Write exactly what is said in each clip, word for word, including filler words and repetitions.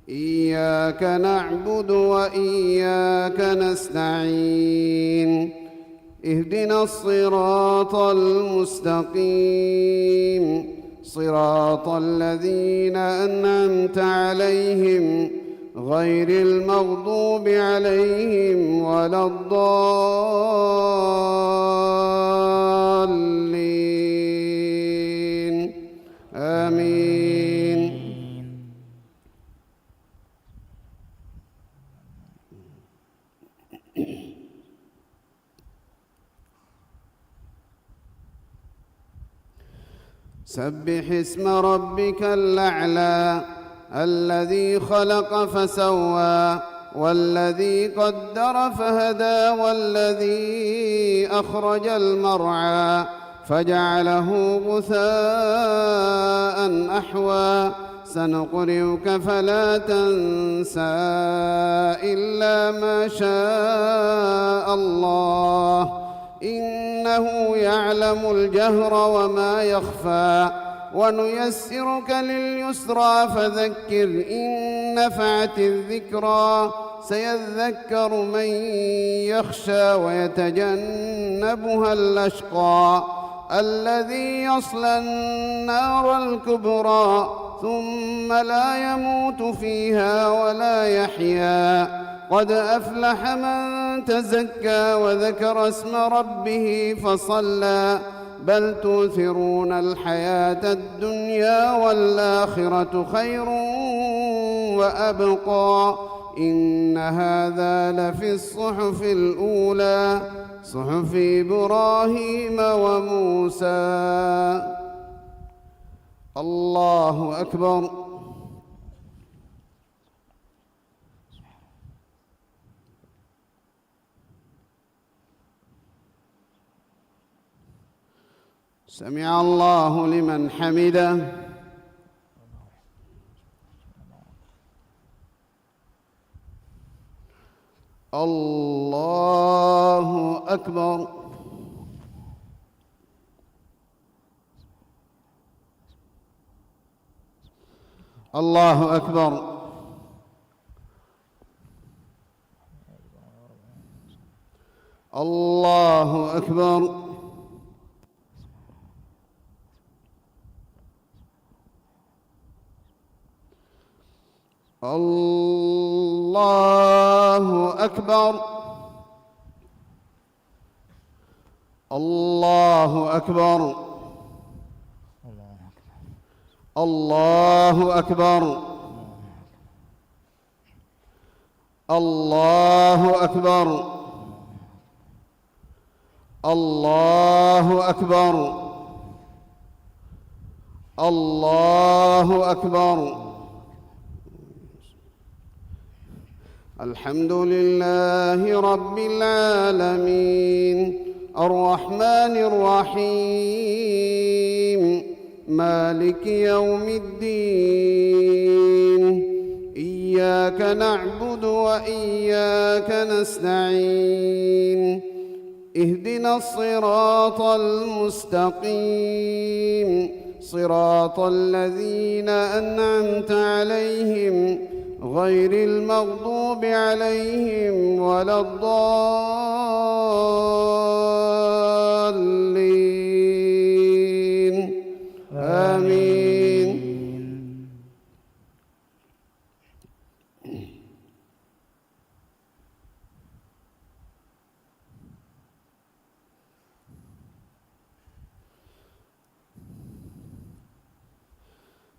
إياك نعبد وإياك نستعين. اهدنا الصراط المستقيم، صراط الذين أنعمت عليهم، غير المغضوب عليهم ولا الضالين. آمين. سبح اسم ربك الأعلى، الذي خلق فسوى، والذي قدر فهدى، والذي أخرج المرعى، فجعله غثاء أحوى. سنقرئك فلا تنسى إلا ما شاء الله، إنه يعلم الجهر وما يخفى، ونيسرك لليسرى، فذكر إن نفعت الذكرى، سيذكر من يخشى ويتجنبها الأشقى، الذي يصلى النار الكبرى، ثم لا يموت فيها ولا يحيا. قد أفلح من تزكى وذكر اسم ربه فصلى. بل تؤثرون الحياة الدنيا والآخرة خير وأبقى. إن هذا لفي الصحف الأولى، صحف إبراهيم وموسى. الله أكبر. سمع الله لمن حمده. الله أكبر. الله أكبر. الله أكبر. الله أكبر. الله أكبر. الله أكبر. الله أكبر. الله أكبر. الله أكبر. الحمد لله رب العالمين. الرحمن الرحيم. مالك يوم الدين. إياك نعبد وإياك نستعين. اهدنا الصراط المستقيم، صراط الذين أنعمت عليهم، غير المغضوب عليهم ولا الضالين. آمين.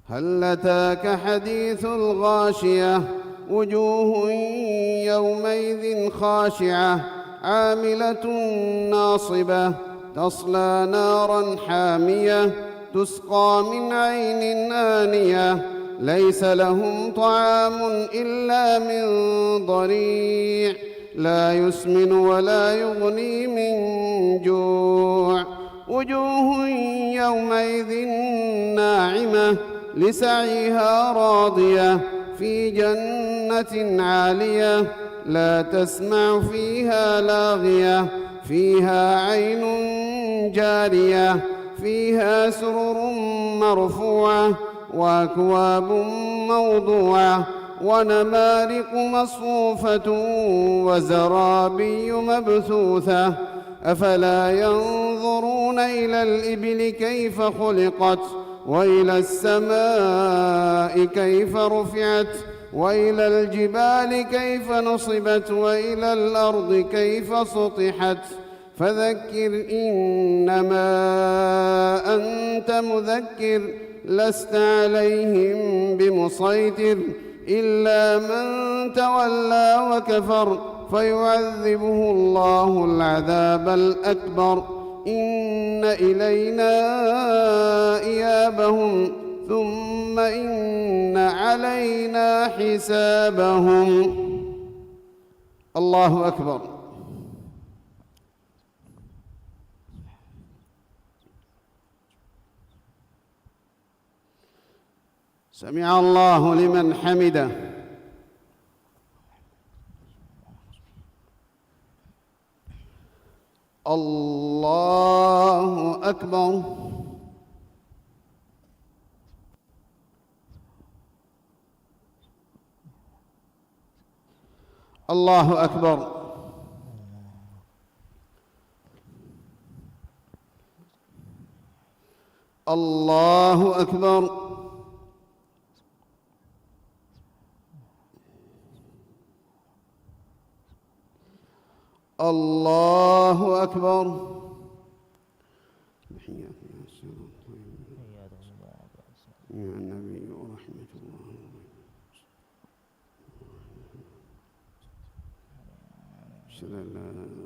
هل أتاك حديث الغاشية، وجوه يومئذ خاشعة، عاملة ناصبة، تصلى نارا حامية، تسقى من عين آنية، ليس لهم طعام إلا من ضريع، لا يسمن ولا يغني من جوع، وجوه يومئذ ناعمة، لسعيها راضية، في جنة عالية، لا تسمع فيها لاغية، فيها عين جارية، فيها سرر مرفوعة، وأكواب موضوعة ونمارق مصفوفة وزرابي مبثوثة أفلا ينظرون إلى الإبل كيف خلقت وإلى السماء كيف رفعت وإلى الجبال كيف نصبت وإلى الأرض كيف سطحت فذكر إنما أنت مذكر لست عليهم بمسيطر إلا من تولى وكفر فيعذبه الله العذاب الأكبر إن إلينا إيابهم ثم إن علينا حسابهم. الله أكبر. سمع الله لمن حمده. الله أكبر. الله أكبر. الله أكبر. الله أكبر. النبي ورحمة الله. أشهد أن لا إله إلا الله.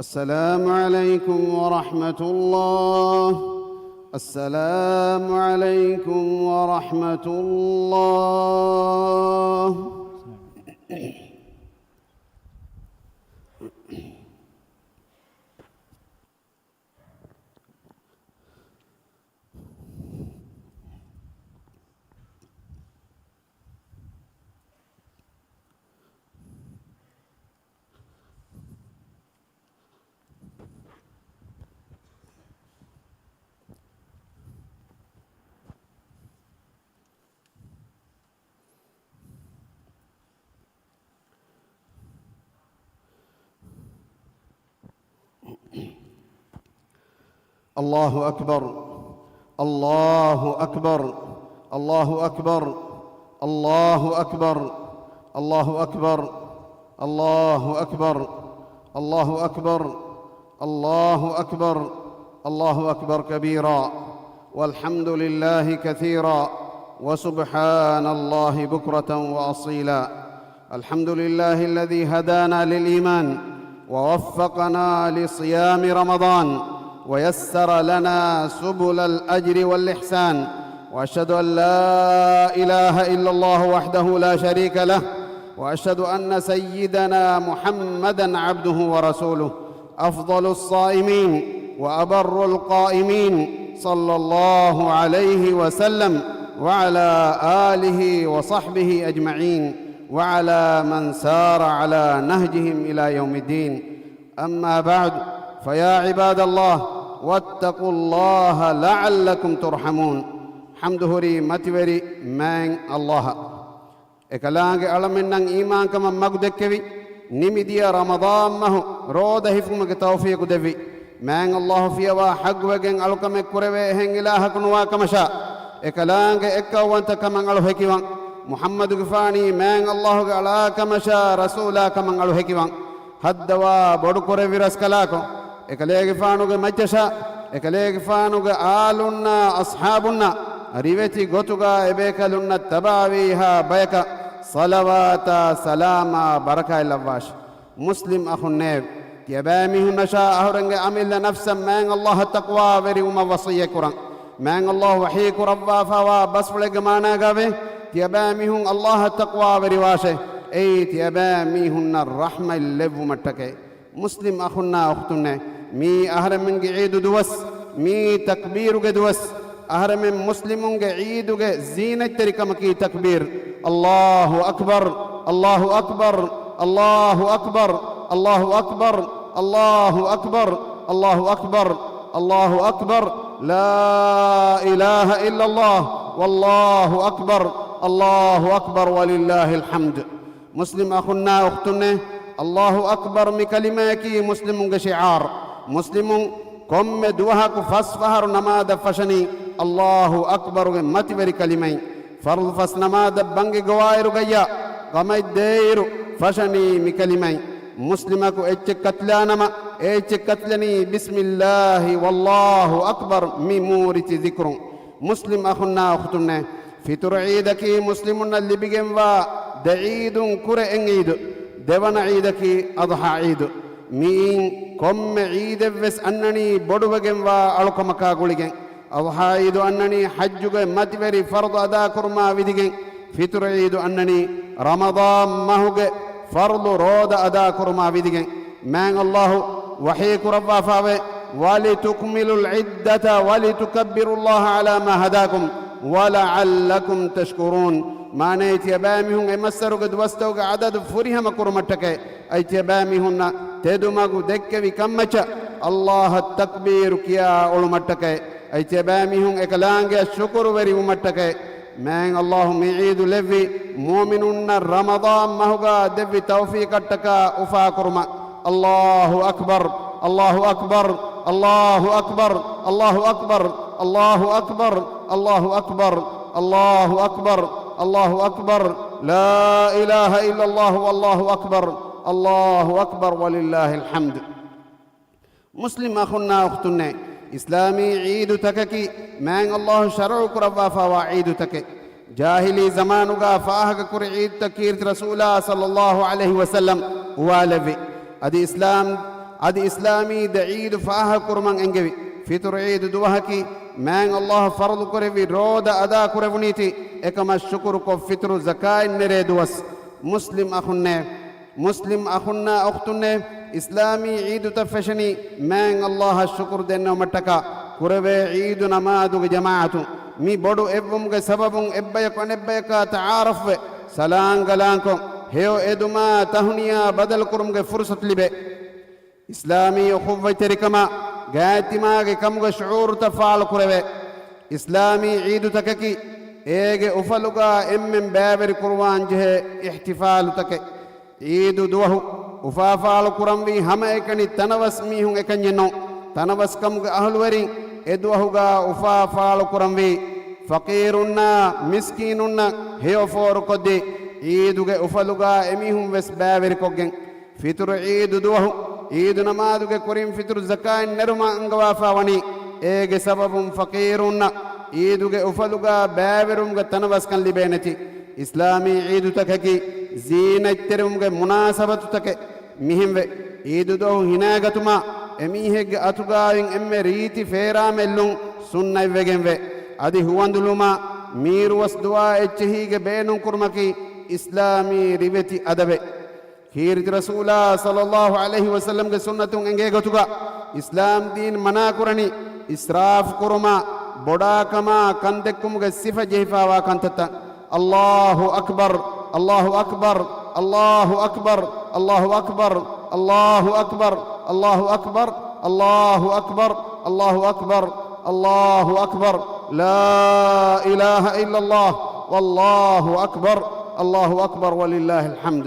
السلام عليكم ورحمة الله. السلام عليكم ورحمة الله. الله أكبر. الله أكبر. الله أكبر. الله أكبر. الله أكبر. الله أكبر. الله أكبر. الله أكبر. الله أكبر كبيرا. والحمد لله كثيرا. وسبحان الله بكرة وأصيلا. الحمد لله الذي هدانا للإيمان ووفقنا لصيام رمضان ويسر لنا سبل الأجر والإحسان. وأشهد أن لا إله إلا الله وحده لا شريك له. وأشهد أن سيدنا محمدا عبده ورسوله. أفضل الصائمين وأبر القائمين صلى الله عليه وسلم وعلى آله وصحبه أجمعين وعلى من سار على نهجهم إلى يوم الدين. أما بعد، فيا عباد الله، واتقوا الله لعلكم ترحمون. ޙަމްދު ހުރީ މަތިވެރި މާތް ﷲ އަށް. އެކަލާނގެ އަޅަމެންނަށް އީމާންކަމަށް މަގު ދެއްކެވި، ނިމިދިޔަ ރަމަޟާން މަހު ރޯދަ ހިފުމުގެ ތައުފީޤު ދެއްވި، މާތް ﷲ ފިޔަވާ ޙައްޤުވެގެން އަޅުކަމެއް ކުރެވޭ އެހެން އިލާހަކު ނުވާ ކަމަށާ، އެކަލާނގެ އެއްކައުވަންތަ ކަމަށް އަޅު ހެކިވަން، މުޙައްމަދުގެފާނީ މާތް ﷲ ގެ އަޅާ ކަމަށާ ރަސޫލާ ކަމަށް އަޅު ހެކިވަން. ހައްދަވާ ބޮޑު ކުރެއްވި ރަސްކަލާކޮ، އެކަލޭގެފާނުގެ މައްޗަށާ، އެކަލޭގެފާނުގެ އާލުންނާ އަޞްޙާބުންނާ، ރިވެތި ގޮތުގާ އެބޭކަލުންނަށް ތަބާވީހާ ބަޔަކަށް، ޞަލަވާތާ ސަލާމާ ބަރަކާތް ލައްވާށި. މުސްލިމް އަޚުންނޭވެ! ތިޔަބައިމީހުންނަށާ އަހުރެންގެ އަމިއްލަ ނަފްސަށް މާތް ﷲ އަށް ތަޤްވާވެރިވުމަށް ވަޞިއްޔަތް ކުރަން. މާތް ﷲ ވަޙީ ކުރައްވާފައިވާ ބަސްފުޅެއްގެ މާނާގައިވޭ، ތިޔަބައިމީހުން ﷲ އަށް ތަޤްވާވެރިވާށޭ. އެއީ ތިޔަބައިމީހުންނަށް ރަޙްމަތް ލެއްވުމަށްޓަކައި. މުސްލިމް އަޚުންނާ އުޚްތުންނޭ، މީ އަހަރެމެންގެ ޢީދު ދުވަސް، މީ ތަކްބީރުގެ ދުވަސް. އަހަރެމެން މުސްލިމުންގެ ޢީދުގެ ޒީނަތްތެރިކަމަކީ ތަކްބީރު. الله أكبر، الله أكبر، الله أكبر، الله أكبر، الله أكبر، الله أكبر، الله أكبر، الله أكبر. لا إله إلا الله، والله أكبر، الله أكبر، ولله الحمد. މުސްލިމް އަޚުންނާ އުޚްތުންނޭ، ﷲ އަކްބަރު މި ކަލިމަޔަކީ މުސްލިމުންގެ ޝިޢާރު. މުސްލިމުން ކޮންމެ ދުވަހަކު ފަސް ފަހަރު ނަމާދަށް ފަށަނީ ﷲ އަކްބަރުގެ މަތިވެރި ކަލިމައިން. ފަރުޟު ފަސް ނަމާދަށް ބަންގި ގޮވާއިރުގައްޔާ ގަމަތް ދޭއިރު ފަށަނީ މި ކަލިމައިން. މުސްލިމަކު އެއްޗެއް ކަތިލާނަމަ، އެ އެއްޗެއް ކަތިލަނީ ބިސްމިއްލާހި ވަﷲ އަކްބަރު މި މޫރިތި ޒިކުރުން. މުސްލިމް އަޚުންނާ އުޚްތުންނޭ، ފިޠުރު ޢީދަކީ މުސްލިމުންނަށް ލިބިގެންވާ ދެ ޢީދުން ކުރެ އެއް ޢީދު. ދެވަނަ ޢީދަކީ އަޟްޙާ ޢީދު. މިއިން ކޮންމެ ޢީދެއްވެސް އަންނަނީ ބޮޑުވެގެންވާ އަޅުކަމަކާ ގުޅިގެން. އަޟްޙާ ޢީދު އަންނަނީ ޙައްޖުގެ މަތިވެރި ފަރުޟު އަދާކުރުމާ ވިދިގެން. ފިޠުރު ޢީދު އަންނަނީ ރަމަޟާން މަހުގެ ފަރުޟު ރޯދަ އަދާކުރުމާ ވިދިގެން. މާތް ﷲ ވަޙީ ކުރައްވާފައިވޭ، وَلِتُكْمِلُوا الْعِدَّةَ وَلِتُكَبِّرُوا اللَّهَ عَلَىٰ مَا هَدَاكُمْ وَلَعَلَّكُمْ تَشْكُرُونَ. މާނައީ ތިޔަބައިމީހުން އެ މައްސަރުގެ ދުވަސްތަކުގެ ޢަދަދު ފުރިހަމަ ކުރުމަށްޓަކައި، އަދި ތިޔަބައިމީހުންނަށް ތެދުމަގު ދެއްކެވި ކަންމައްޗަށް ﷲ އަށް ތަކްބީރު ކިޔާ އުޅުމަށްޓަކައި، އަދި ތިޔަބައިމީހުން އެކަލާނގެއަށް ޝުކުރުވެރިވުމަށްޓަކައި، މާތް ﷲ މި ޢީދު ލެއްވި މުއުމިނުންނަށް ރަމަޟާން މަހުގަ ދެއްވި ތައުފީޤަށްޓަކާ އުފާކުރުމަށް. ﷲ އަކްބަރު، ﷲ އަކްބަރު، ﷲ އަކްބަރު، ﷲ އަކްބަރު، ﷲ އަކްބަރު، ﷲ އަކްބަރު، ﷲ އަކްބަރު، ﷲ އަކްބަރު. لا إله إلا الله والله أكبر، الله أكبر ولله الحمد. މުސްލިމް އަޚުންނާ އުޚްތުންނޭ، އިސްލާމީ ޢީދުތަކަކީ މާތް ﷲ ޝަރުޢު ކުރައްވާފައިވާ ޢީދުތަކެއް. ޖާހިލީ ޒަމާނުގަ ފާހަގަކުރި ޢީދުތައް ކީރިތި ރަސޫލާ ޞައްލައްލާހު ޢަލައިހި ވަސައްލަމް އުވާލެއްވި. އަދި އިސްލާމް، އަދި އިސްލާމީ ދެ ޢީދު ފާހަގަކުރުމަށް އެންގެވި. ފިޠުރު ޢީދު ދުވަހަކީ މާތް ﷲ ފަރުޟު ކުރެއްވި ރޯދަ އަދާ ކުރެވުނީތީ، އެކަމަށް ޝުކުރުކޮށް ފިޠުރު ޒަކާތް ނެރޭ ދުވަސް. މުސްލިމް އަޚުންނޭ، މުސްލިމް އަޚުންނާ އުޚްތުންނޭ، އިސްލާމީ ޢީދުތައް ފެށެނީ މާތް ﷲ އަށް ޝުކުރު ދެންނެވުމަށްޓަކާ. ކުރެވޭ ޢީދު ނަމާދުގެ ޖަމާޢަތުން މި ބޮޑު އެއްވުމުގެ ސަބަބުން އެއްބަޔަކު އަނެއްބަޔަކާ ތަޢާރަފްވެ، ސަލާންގަލާންކޮށް، ހެޔޮ އެދުމާ ތަހުނިޔާ ބަދަލުކުރުމުގެ ފުރުޞަތު ލިބޭ. އިސްލާމީ އުޚުއްވަތްތެރިކަމާ ގާތްތިމާގެ ކަމުގެ ޝުޢޫރުތައް ފާޅުކުރެވޭ. އިސްލާމީ ޢީދުތަކަކީ އޭގެ އުފަލުގަ އެންމެން ބައިވެރިކުރުވާންޖެހޭ އިޙްތިފާލުތަކެއް. ޢީދު ދުވަހު އުފާފާޅު ކުރަންވީ ހަމައެކަނި ތަނަވަސް މީހުން އެކަންޏެއް ނޫން. ތަނަވަސްކަމުގެ އަހުލުވެރިން އެ ދުވަހުގަ އުފާފާޅު ކުރަންވީ ފަޤީރުންނާ މިސްކީނުންނަށް ހެޔޮ ފޯރުކޮށްދީ، ޢީދުގެ އުފަލުގަ އެމީހުން ވެސް ބައިވެރިކޮށްގެން. ފިޠުރު ޢީދު ދުވަހު ޢީދު ނަމާދުގެ ކުރިން ފިޠުރު ޒަކާތް ނެރުމަށް އަންގަވާފަ ވަނީ، އޭގެ ސަބަބުން ފަޤީރުންނަށް ޢީދުގެ އުފަލުގަ ބައިވެރިވުމުގެ ތަނަވަސްކަން ލިބޭނެތީ. އިސްލާމީ ޢީދުތަކަކީ ޒީނަތްތެރިވުމުގެ މުނާސަބަތުތަކެއް. މިހެންވެ، ޢީދު ދުވަހު ހިނައިގަތުމާ އެމީހެއްގެ އަތުގައި އެންމެ ރީތި ފޭރާމެއްލުން ސުންނަތްވެގެންވޭ. އަދި ހުވަނދުލުމާ މީރުވަސް ދުވާ އެއްޗެހީގެ ބޭނުންކުރުމަކީ އިސްލާމީ ރިވެތި އަދަބެއް. ކީރިތި ރަސޫލާ ޞައްލައްލާހު ޢަލައިހި ވަސައްލަމްގެ ސުންނަތުން އެނގޭ ގޮތުގަ، އިސްލާމް ދީން މަނާކުރަނީ އިސްރާފް ކުރުމާ، ބޮޑާކަމާ ކަންދެއްކުމުގެ ސިފަ ޖެހިފައިވާ ކަންތައްތައް. الله أكبر، الله أكبر، الله أكبر، الله أكبر، الله أكبر، الله أكبر، الله أكبر، الله أكبر، الله أكبر. لا إله إلا الله، والله أكبر، الله أكبر، ولله الحمد.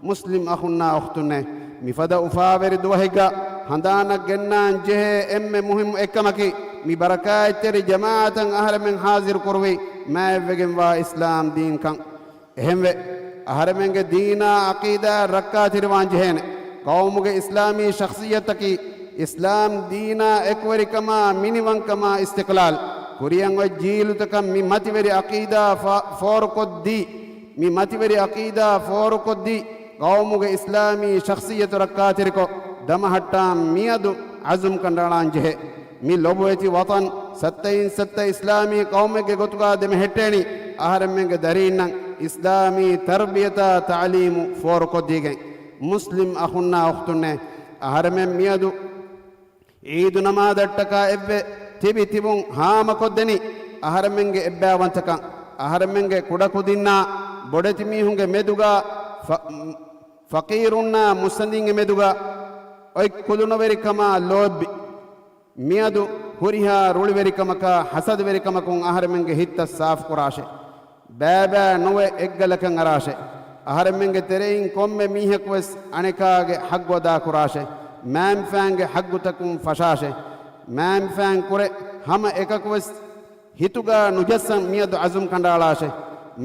މުސްލިމް އަޚުންނާ އުޚްތުންނޭ، މިފަދަ އުފާވެރި ދުވަހެއްގަ ހަނދާނަށް ގެންނާން ޖެހޭ އެންމެ މުހިއްމު އެއްކަމަކީ، މި ބަރަކާތްތެރި ޖަމާޢަތަށް އަހަރެމެން ޙާޟިރު ކުރުވީ މާތްވެގެންވާ އިސްލާމް ދީންކަން. އެހެންވެ، އަހަރެމެންގެ ދީނާ ޢަޤީދާ ރައްކާތެރިވާން ޖެހޭނެ. ޤައުމުގެ އިސްލާމީ ޝަޚްޞިއްޔަތަކީ، އިސްލާމް ދީނާ އެކުވެރިކަމާ، މިނިވަންކަމާ، އިސްތިޤްލާލް ކުރިއަށް އޮތް ޖީލުތަކަށް މި މަތިވެރި ޢަޤީދާ ފާ-، ފޯރުކޮށްދީ، މި މަތިވެރި އަޤީދާ ފޯރުކޮށްދީ، ޤައުމުގެ އިސްލާމީ ޝަޚްޞިއްޔަތު ރައްކާތެރިކޮށް، ދަމަހައްޓާން މިއަދު ޢަޒުމް ކަނޑައަޅާން ޖެހޭ. މި ލޮބުވެތި ވަޠަން ސައްތައިން ސައްތަ އިސްލާމީ ޤައުމެއްގެ ގޮތުގަ ދެމެހެއްޓޭނީ، އަހަރެމެންގެ ދަރީންނަށް އިސްލާމީ ތަރްބިޔަތާ ތަޢުލީމު ފޯރުކޮށްދީގެން. މުސްލިމް އަޚުންނާ އުޚްތުންނޭ، އަހަރެމެން މިއަދު ޢީދު ނަމާދަށްޓަކާ އެއްވެ ތިބި ތިބުން ހާމަކޮށްދެނީ، އަހަރެމެންގެ އެއްބައިވަންތަކަން، އަހަރެމެންގެ ކުޑަކުދިންނާ ބޮޑެތި މީހުންގެ މެދުގަ، ފަ-، ފަޤީރުންނާ މުއްސަނދިންގެ މެދުގަ އޮތް ކުލުނުވެރިކަމާ ލޯތްބި. މިއަދު ހުރިހާ ރުޅިވެރިކަމަކާ ހަސަދަވެރިކަމަކުން އަހަރެމެންގެ ހިތްތައް ސާފުކުރާށޭ. ބައިބައި ނުވެ އެއްގަލަކަށް އަރާށޭ. އަހަރެމެންގެ ތެރެއިން ކޮންމެ މީހަކުވެސް އަނެކާގެ ޙައްޤު އަދާކުރާށޭ. މައިންބަފައިންގެ ޙައްޤުތަކުން ފަށާށޭ. މައިންބަފައިން ކުރެ ހަމަ އެކަކުވެސް ހިތުގަ ނުޖައްސަން މިއަދު ޢަޒުމް ކަނޑައަޅާށޭ.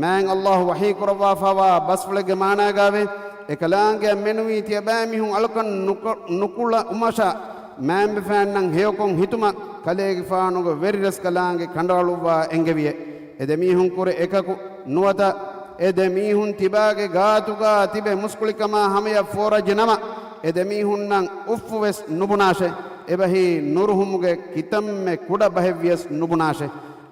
މާތް ﷲ ވަޙީ ކުރައްވާފައިވާ ބަސްފުޅެއްގެ މާނާގައިވޭ، އެކަލާނގެއަށް މެނުވީ ތިޔަބައިމީހުން އަޅުކަން ނުކު-، ނުކުޅައުމަށާ، މާތް ބަފައިންނަށް ހެޔޮކޮށް ހިތުމަށް ކަލޭގެފާނުގެ ވެރިރަސްކަލާނގެ ކަނޑައަޅުއްވާ އެންގެވިއޭ. އެ ދެމީހުން ކުރެ އެކަކު ނުވަތަ އެ ދެމީހުން ތިބާގެ ގާތުގަ ތިބެ މުސްކުޅިކަމާ ހަމަޔަށް ފޯރައްޖެ ނަމަ، އެ ދެމީހުންނަށް އުފްފުވެސް ނުބުނާށޭ. އެބަހީ ނުރުހުމުގެ ކިތަންމެ ކުޑަ ބަހެއްވިޔަސް ނުބުނާށޭ.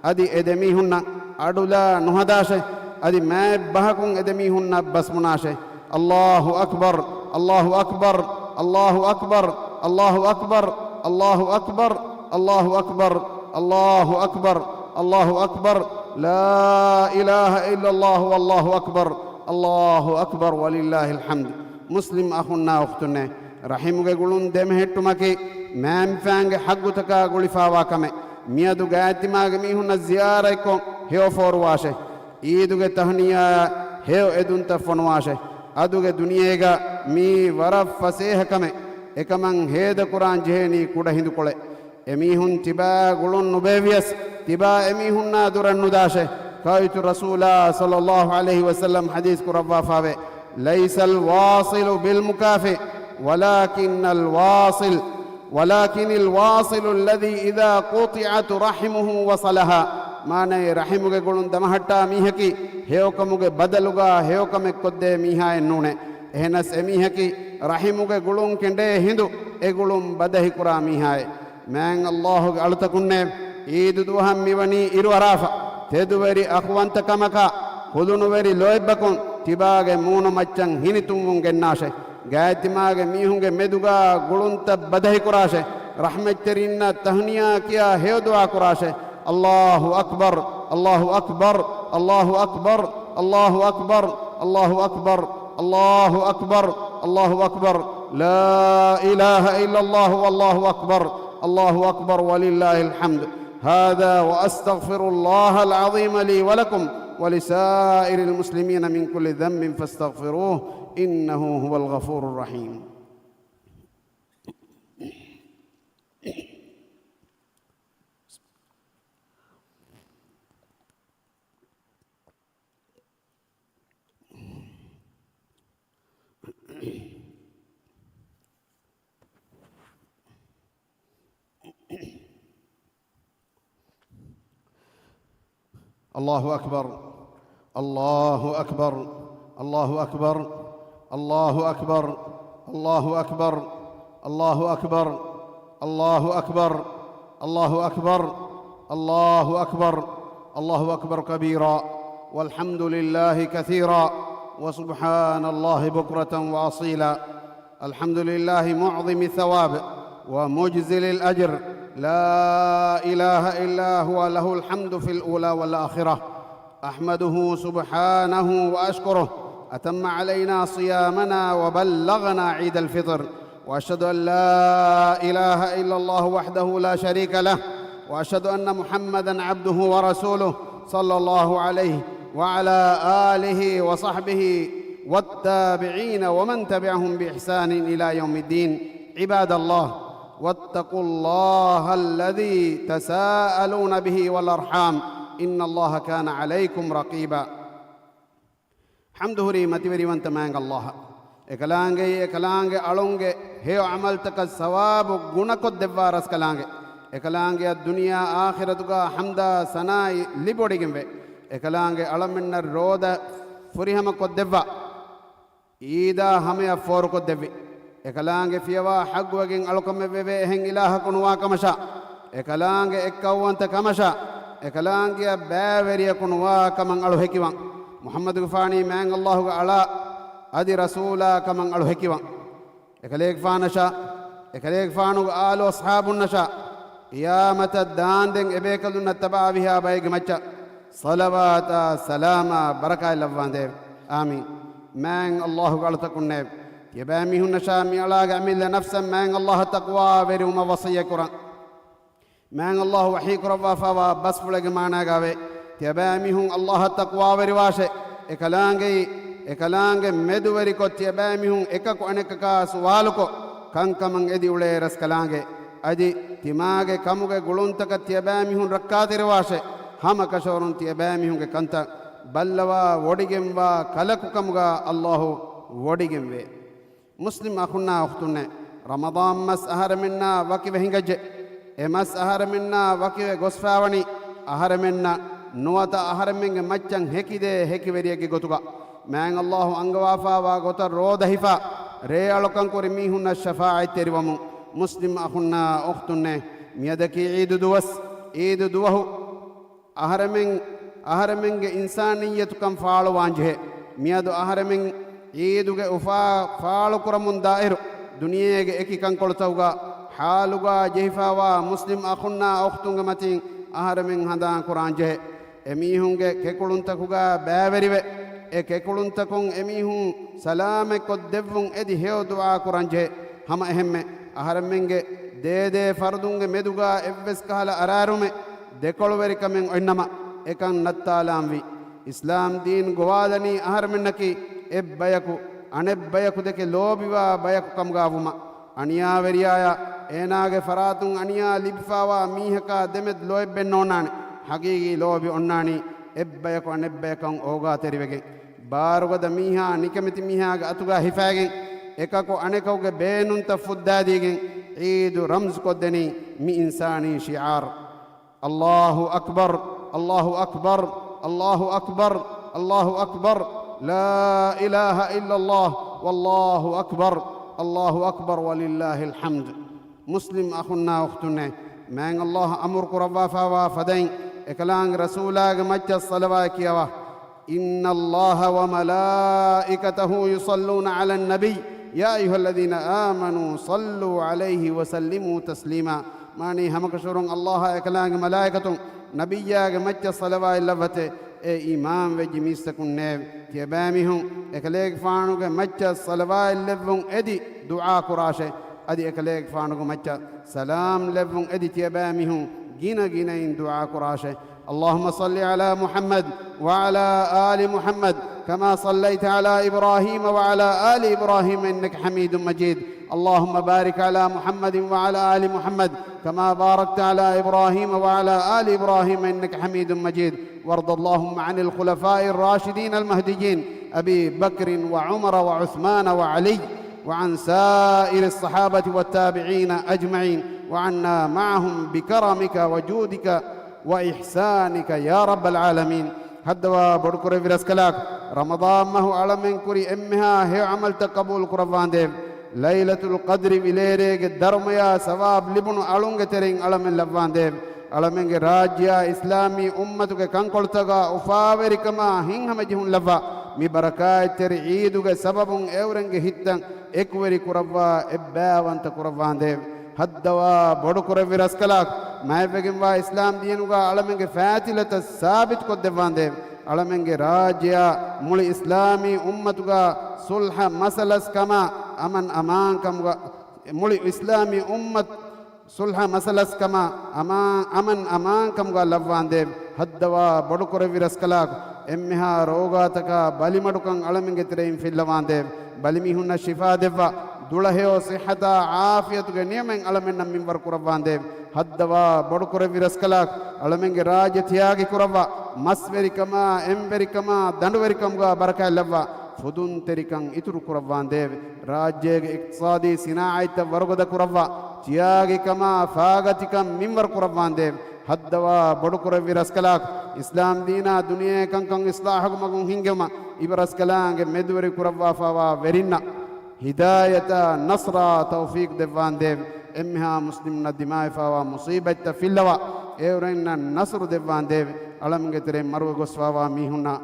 އަދި އެ ދެމީހުންނަށް އަޑުލާ ނުހަދާށޭ. އަދި މާތް ބަހަކުން އެ ދެމީހުންނަށް ބަސްބުނާށޭ. الله أكبر، الله أكبر، الله أكبر، الله أكبر، الله أكبر، الله أكبر، الله أكبر، الله أكبر، لا إله إلا الله والله أكبر، الله أكبر ولله الحمد. މުސްލިމް އަޚުންނާ އުޚްތުންނޭ، ރަޙިމުގެ ގުޅުން ދެމެހެއްޓުމަކީ މާތް ބަފައިންގެ ޙައްޤުތަކާ ގުޅިފައިވާ ކަމެއް. މިއަދު ގާތްތިމާގެ މީހުންނަށް ޒިޔާރަތްކޮށް ހެޔޮ ފޯރުވާށޭ. ޢީދުގެ ތަހުނިޔާއަށް ހެޔޮ އެދުންތައް ފޮނުވާށޭ. އަދުގެ ދުނިޔޭގަ މީ ވަރަށް ފަސޭހަ ކަމެއް. އެކަމަށް ހޭދަކުރާން ޖެހޭނީ ކުޑަ ހިނދުކޮޅެއް. އެމީހުން ތިބާ ގުޅުން ނުބޭއްވިޔަސް، ތިބާ އެމީހުންނާ ދުރަށް ނުދާށޭ. ކައުއިތު ރަސޫލާ ޞައްލައްލާހު ޢަލައިހި ވަސައްލަމް ޙަދީޘް ކުރައްވާފައިވޭ، ليس الواصل بالمكافئ ولكن الواصل، ولكن الواصل الذي إذا قطعت رحمه وصلها. މާނައީ، ރަޙިމުގެ ގުޅުން ދަމަހައްޓާ މީހަކީ ހެޔޮކަމުގެ ބަދަލުގަ ހެޔޮކަމެއް ކޮށްދޭ މީހާއެއް ނޫނޭ. އެހެނަސް އެމީހަކީ ރަޙިމުގެ ގުޅުން ކެނޑޭ ހިނދު އެ ގުޅުން ބަދަހިކުރާ މީހާއެއް. މާތް ﷲ ގެ އަޅުތަކުންނޭ، ޢީދު ދުވަހަށް މިވަނީ އިރުއަރާފަ. ތެދުވެރި އަޚުވަންތަކަމަކާ، ކުލުނުވެރި ލޯތްބަކުން ތިބާގެ މޫނު މައްޗަށް ހިނިތުންވުން ގެންނާށޭ. ގާތްތިމާގެ މީހުންގެ މެދުގަ ގުޅުންތައް ބަދަހިކުރާށޭ. ރަޙްމަތްތެރިންނަށް ތަހުނިޔާ ކިޔާ ހެޔޮ ދުޢާ ކުރާށޭ. الله أكبر، الله أكبر، الله أكبر، الله أكبر، الله أكبر، الله أكبر، الله أكبر. لا إله إلا الله والله أكبر، الله أكبر ولله الحمد. هذا وأستغفر الله العظيم لي ولكم ولسائر المسلمين من كل ذنب فاستغفروه إنه هو الغفور الرحيم. الله أكبر، الله أكبر، الله أكبر، الله أكبر، الله أكبر، الله أكبر، الله أكبر، الله أكبر، الله أكبر، الله أكبر كبيرا، والحمد لله كثيرا، وسبحان الله بكرة وأصيلا. الحمد لله معظم الثواب ومجزل الأجر، لا إله إلا هو، له الحمد في الأولى والآخرة. أحمده سبحانه وأشكره، أتم علينا صيامنا وبلغنا عيد الفطر، وأشهد أن لا إله إلا الله وحده لا شريك له، وأشهد أن محمدا عبده ورسوله، صلى الله عليه وعلى آله وصحبه والتابعين ومن تبعهم بإحسان إلى يوم الدين. عباد الله، واتقوا الله الذي تساءلون به والأرحام، إن الله كان عليكم رقيبا. ޙަމްދު ހުރީ މަތިވެރިވަންތަ މާތް ﷲ އަށް. އެކަލާނގެއީ އެކަލާނގެ އަޅުންގެ ހެޔޮ ޢަމަލުތަކަށް ސަވާބު ގުނަކޮށްދެއްވާ ރަސްކަލާނގެ. އެކަލާނގެއަށް ދުނިޔެ އާޚިރަތުގަ ޙަމްދާ ސަނާއީ ލިބިވޮޑިގެންވޭ. އެކަލާނގެ އަޅަމެންނަށް ރޯދަ ފުރިހަމަ ކޮށްދެއްވާ. އީދާ ހަމަޔަށް ފޯރުކޮށްދެއްވި. އެކަލާނގެ ފިޔަވާ ޙައްޤުވެގެން އަޅުކަމެއްވެވޭ އެހެން އިލާހަކު ނުވާ ކަމަށާ، އެކަލާނގެ އެއްކައުވަންތަ ކަމަށާ، އެކަލާނގެއަށް ބައިވެރިޔަކު ނުވާ ކަމަށް އަޅު ހެކިވަން. މުޙައްމަދުގެފާނީ މާތް ﷲ ގެ އަޅާ އަދި ރަސޫލާ ކަމަށް އަޅު ހެކިވަން. އެކަލޭގެފާނަށާ، އެކަލޭގެފާނުގެ އާލު އަޞްޙާބުންނަށާ، ޤިޔާމަތަށް ދާންދެން އެބޭކަލުންނަށް ތަބަޢަވިހާ ބައެއްގެ މައްޗަށް ޞަލަވާތާ ސަލާމާ ބަރަކާތް ލައްވާނދޭވެ. އާމީން. މާތް ﷲ ގެ އަޅުތަކުންނޭވެ. ތިޔަބައިމީހުންނަށާ މިއަޅާގެ އަމިއްލަ ނަފްސަށް މާތް ﷲ އަށް ތަޤްވާވެރިވުމަށް ވަޞިއްޔަތް ކުރަން. މާތް ﷲ ވަޙީ ކުރައްވާފައިވާ ބަސްފުޅެއްގެ މާނާގައިވޭ، ތިޔަބައިމީހުން ﷲ އަށް ތަޤްވާވެރިވާށޭ. އެކަލާނގެއީ، އެކަލާނގެ މެދުވެރިކޮށް ތިޔަބައިމީހުން އެކަކު އަނެކަކާ ސުވާލުކޮށް، ކަންކަމަށް އެދި އުޅޭ ރަސްކަލާނގެ. އަދި ތިމާގެ ކަމުގެ ގުޅުންތަކަށް ތިޔަބައިމީހުން ރައްކާތެރިވާށޭ. ހަމަކަށަވަރުން ތިޔަބައިމީހުންގެ ކަންތައް ބައްލަވާ ވޮޑިގެންވާ ކަލަކު ކަމުގަ ﷲ ވޮޑިގެންވޭ. މުސްލިމް އަޚުންނާ އުޚްތުންނޭ، ރަމަޟާން މަސް އަހަރެމެންނާ ވަކިވެ ހިނގައްޖެ. އެ މަސް އަހަރެމެންނާ ވަކިވެ ގޮސްފައިވަނީ، އަހަރެމެންނަށް ނުވަތަ އަހަރެމެންގެ މައްޗަށް ހެކިދޭ ހެކިވެރިއެއްގެ ގޮތުގަ، މާތް ﷲ އަންގަވާފައިވާ ގޮތަށް ރޯދަ ހިފާ، ރޭއަޅުކަން ކުރި މީހުންނަށް ޝަފާޢަތްތެރިވަމުން. މުސްލިމް އަޚުންނާ އުޚްތުންނޭ، މިއަދަކީ ޢީދު ދުވަސް، ޢީދު ދުވަހު އަހަރެމެން، އަހަރެމެންގެ އިންސާނިއްޔަތުކަން ފާޅުވާންޖެހޭ. މިއަދު އަހަރެމެން ޢީދުގެ އުފާ ފާޅުކުރަމުން ދާއިރު، ދުނިޔޭގެ އެކި ކަންކޮޅުތަކުގަ ޙާލުގަ ޖެހިފައިވާ މުސްލިމް އަޚުންނާ އުޚްތުންގެ މަތީން އަހަރެމެން ހަނދާން ކުރާންޖެހޭ. އެމީހުންގެ ކެކުޅުންތަކުގަ ބައިވެރިވެ، އެ ކެކުޅުންތަކުން އެމީހުން ސަލާމަތްކޮށްދެއްވުން އެދި ހެޔޮ ދުޢާ ކުރަންޖެހޭ. ހަމަ އެހެންމެ އަހަރެމެންގެ ދޭދޭ ފަރުދުންގެ މެދުގަ އެއްވެސް ކަހަލަ އަރާރުމެއް ދެކޮޅުވެރިކަމެއް އޮތްނަމަ، އެކަން ނައްތާލާންވީ. އިސްލާމް ދީން ގޮވާލަނީ އަހަރެމެންނަކީ އެއްބަޔަކު އަނެއްބަޔަކު ދެކެ ލޯބިވާ ބަޔަކު ކަމުގަ ވުމަށް. އަނިޔާވެރިޔާޔާ އޭނާގެ ފަރާތުން އަނިޔާ ލިބިފައިވާ މީހަކާ ދެމެދު ލޯތްބެއް ނޯންނާނެ. ޙަޤީޤީ ލޯބި އޮންނާނީ އެއްބަޔަކު އަނެއްބަޔަކަށް އޯގާތެރިވެގެން. ބާރުގަދަ މީހާ ނިކަމެތި މީހާގެ އަތުގަ ހިފައިގެން، އެކަކު އަނެކަކުގެ ބޭނުންތައް ފުއްދާދީގެން ޢީދު ރަމްޒުކޮށްދެނީ މި އިންސާނީ ޝިޢާރު. الله أكبر، الله أكبر، الله أكبر، الله أكبر، لا إله إلا الله، والله أكبر، الله أكبر ولله الحمد. މުސްލިމް އަޚުންނާ އުޚްތުންނޭ، މާތް ﷲ އަމުރު ކުރައްވާފައިވާ ފަދައިން އެކަލާނގެ ރަސޫލާގެ މައްޗަށް ޞަލަވާތް ކިޔަވާ. إن الله وملائكته يصلون على النبي يا أيها الذين آمنوا صلوا عليه وسلموا تسليما. މާނީ ހަމަކަށަވަރުން ﷲ އާ އެކަލާނގެ މަލާއިކަތުން ނަބިއްޔާގެ މައްޗަށް ޞަލަވާތް ލައްވަތޭ، އޭ އީމާންވެއްޖެ މީސްތަކުންނޭވެ! ތިޔަބައިމީހުން އެކަލޭގެފާނުގެ މައްޗަށް ޞަލަވާތް ލެއްވުން އެދި ދުޢާ ކުރާށޭ. އަދި އެކަލޭގެފާނުގެ މައްޗަށް ސަލާމް ލެއްވުން އެދި ތިޔަބައިމީހުން ގިނަ ގިނައިން ދުޢާ ކުރާށޭ. اللهم صل على محمد وعلى آل محمد كما صليت على إبراهيم وعلى آل إبراهيم إنك حميد مجيد. اللهم بارك على محمد وعلى آل محمد كما باركت على إبراهيم وعلى آل إبراهيم إنك حميد مجيد. وارض اللهم عن الخلفاء الراشدين المهديين أبي بكر وعمر وعثمان وعلي وعن سائر الصحابة والتابعين أجمعين وعنا معهم بكرمك وجودك وإحسانك يا رب العالمين. ހައްދަވާ ބޮޑުކުރެއްވި ރަސްކަލާކޮ، ރަމަޟާން މަހު އަޅަމެން ކުރި އެންމެހާ ހެޔޮ ޢަމަލުތައް ޤަބޫލު ކުރައްވާނދޭވެ! ލައިލަތުލް ޤަދްރި ވިލޭރޭގެ ދަރުމަޔާ ސަވާބު ލިބުނު އަޅުންގެ ތެރެއިން އަޅަމެން ލައްވާނދޭވެ! އަޅަމެންގެ ރާއްޖެއާ އިސްލާމީ އުއްމަތުގެ ކަންކޮޅުތަކާ އުފާވެރިކަމާ ހިތްހަމަޖެހުން ލައްވާ މި ބަރަކާތްތެރި ޢީދުގެ ސަބަބުން އެއުރެންގެ ހިތްތައް އެކުވެރި ކުރައްވާ އެއްބައިވަންތަ ކުރައްވާނދޭވެ! ހައްދަވާ ބޮޑުކުރެއްވި ރަސްކަލާކޮ، މާތްވެގެންވާ އިސްލާމް ދީނުގަ އަޅަމެންގެ ފާތިލަތައް ސާބިތުކޮށްދެއްވާނދޭވެ! އަޅަމެންގެ ރާއްޖެއާ މުޅި އިސްލާމީ އުއްމަތުގަ ޞުލްޙަ މަސަލަސް ކަމާ، އަމަން އަމާންކަމުގަ، މުޅި އިސްލާމީ އުއްމަތު ޞުލްޙަ މަސަލަސް ކަމާ، އަމާ، އަމަން އަމާންކަމުގަ ލައްވާނދޭވެ! ހައްދަވާ ބޮޑުކުރެއްވި ރަސްކަލާކޮ، އެންމެހާ ރޯގާތަކާ ބަލިމަޑުކަން އަޅަމެންގެ ތެރެއިން ފިއްލަވާނދޭވެ! ބަލިމީހުންނަށް ޝިފާ ދެއްވާ، ދުޅަހެޔޮ ޞިއްޙަތާ ޢާފިޔަތުގެ ނިޢުމަތް އަޅަމެންނަށް މިންވަރު ކުރައްވާނދޭވެ! ހައްދަވާ ބޮޑުކުރެއްވި ރަސްކަލާކޮ، އަޅަމެންގެ ރާއްޖެ ތިޔާގި ކުރައްވާ، މަސްވެރިކަމާ، އެންވެރިކަމާ، ދަނޑުވެރިކަމުގަ ބަރަކާތް ލައްވާ، ފުދުންތެރިކަން އިތުރު ކުރައްވާނދޭވެ! ރާއްޖޭގެ އިޤްތިޞާދީ ސިނާޢަތްތައް ވަރުގަދަ ކުރައްވާ، ތިޔާގިކަމާ، ފާގަތިކަން މިންވަރު ކުރައްވާނދޭވެ! ހައްދަވާ ބޮޑުކުރެއްވި ރަސްކަލާކޮ، އިސްލާމް ދީނާ ދުނިޔެ ކަންކަން އިޞްލާޙުގެ މަގުން ހިންގެވުމަށް އިބަރަސްކަލާނގެ މެދުވެރި ކުރައްވާފާވާ ވެރިންނަށް ހިދާޔަތާ ނަޞްރާ ތައުފީޤް ދެއްވާންދޭވެ. އެންމެހާ މުސްލިމުންނަށް ދިމާވެފާވާ މުޞީބަތްތައް ފިއްލަވާ، އެއުރެންނަށް ނަޞްރު ދެއްވާންދޭވެ. އަޅަމެންގެ ތެރެއިން މަރުވެ ގޮސްފާވާ މީހުންނަށް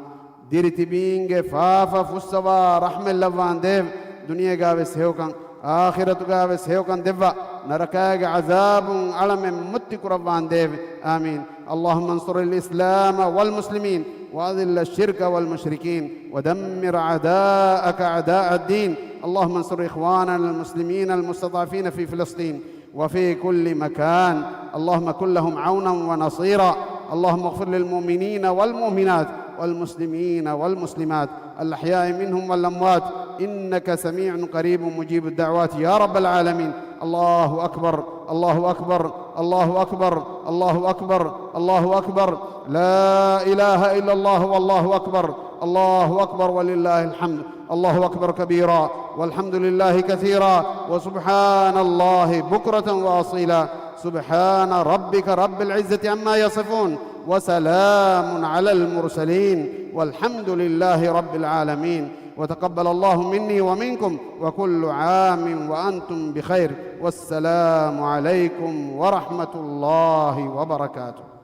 ދިރިތިބީންގެ ފާފަ ފުއްސަވާ ރަޙްމަތްލައްވާންދޭވެ. ދުނިޔޭގާވެސް ހެޔޮކަން، އާޚިރަތުގާވެސް ހެޔޮކަން ދެއްވާ، ނަރަކާގެ ޢަޛާބުން އަޅަމެން މުއްތި ކުރައްވާންދޭވެ. އާމީން. اللهم انصر الإسلام والمسلمين وأذل الشرك والمشركين ودمر أعداءك أعداء الدين. اللهم انصر إخواننا المسلمين المستضعفين في فلسطين وفي كل مكان. اللهم كن لهم عونا ونصيرا. اللهم اغفر للمؤمنين والمؤمنات والمسلمين والمسلمات الأحياء منهم والأموات إنك سميع قريب مجيب الدعوات يا رب العالمين. الله أكبر، الله أكبر، الله أكبر، الله أكبر، الله أكبر. لا إله إلا الله والله أكبر. الله أكبر ولله الحمد. الله أكبر كبيرا والحمد لله كثيرا وسبحان الله بكرة وأصيلا. سبحان ربك رب العزة عما يصفون وسلام على المرسلين والحمد لله رب العالمين. وتقبل الله مني ومنكم وكل عام وأنتم بخير. والسلام عليكم ورحمة الله وبركاته.